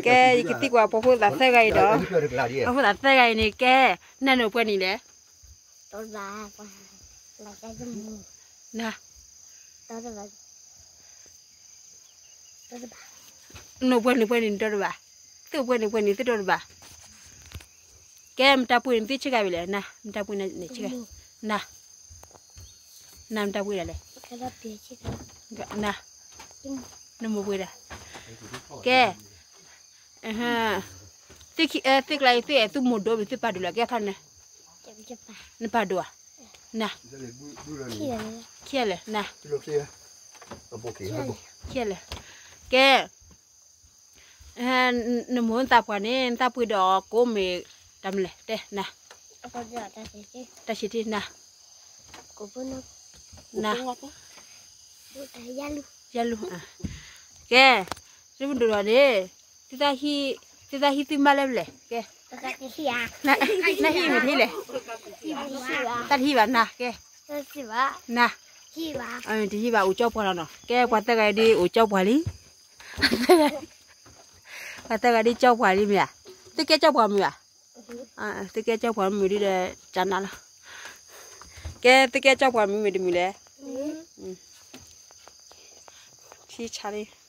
ကဲ ယကသံကွၢ်ပှၤဖိသၣ်သၢဂၤအံၤဒီး, ပှၤဖိသၣ်သၢဂၤအံၤန့ၣ် ကဲ, နၤနအိၣ်ပှဲၤနံၣ်လဲၣ်. နအိၣ်ပှဲၤနံၣ်ပှဲၤနံၣ် နတီတဘၣ်, သုအိၣ်ပှဲၤနံၣ်ပှဲၤနံၣ် သုတီတဘၣ်. ကဲ မတၤပှ့ၤန့ၣ်သုဆ့ကၤဝံၤလဲၣ်, နၤ မတၤပှ့ၤန့ၣ်ဆ့ကၤ, နၤ, နၤမတၤပှ့ၤဒၣ်လဲၣ်, နၤ, နမိၢ်ပှ့ၤဒၣ်. ကဲ, သု, သုကျါအံၤ သုအဲၣ်သုမိၢ်ဒိၣ်မ့ၢ်သုပၢ်ဒိၣ်လဲၣ်, ကဲဖးန့ၣ်, နပၢ်ဒိၣ်ဧါ, နၤ, ခံဂၤလၢာ်, နၤ, ခံဂၤလၢာ်. ကဲ, နမိၢ်နသးပှၢ်န့ၣ် နသးပှ့ၤဒီးကိးမ့ၢ်တၢ်မနုၤလဲၣ်, တဲ, နၤ, တၢ်ဆံးတ့ၢ်, နၤ, နၤ, ယလူ, ကဲ, သုမုၢ်ဒိၣ်ဒီးန့ၣ်, သုသးဟံးသုမါလၢပလဲၣ်, ကဲ, နဟံးမ့ၢ်တဟံးလဲၣ်, တၢ်တဟံးဘၣ်, နၤ, ကဲ, နၤ, တဟံးဘၣ် အိၣ်ကၠီပှၢ်လီၤနီၤ. ကဲ ပှၤသၢဂၤဒ်အိၣ်ကၠီပှၢ်လံ, ပှၤသၢဂၤဒ်ကၠီပှၢ်လံမ့ၢ်ဧါ, သုကဲကၠီပှၢ်မုၣ်ဧါ, သုကဲကၠီပှၢ်မုၣ်ဒ်ဒီး ကနၤလီၤ. ကဲ သုကဲကၠီပှၢ်မုၣ်မ့ၢ်တမုာ်လဲၣ်, ထံဆါလံ.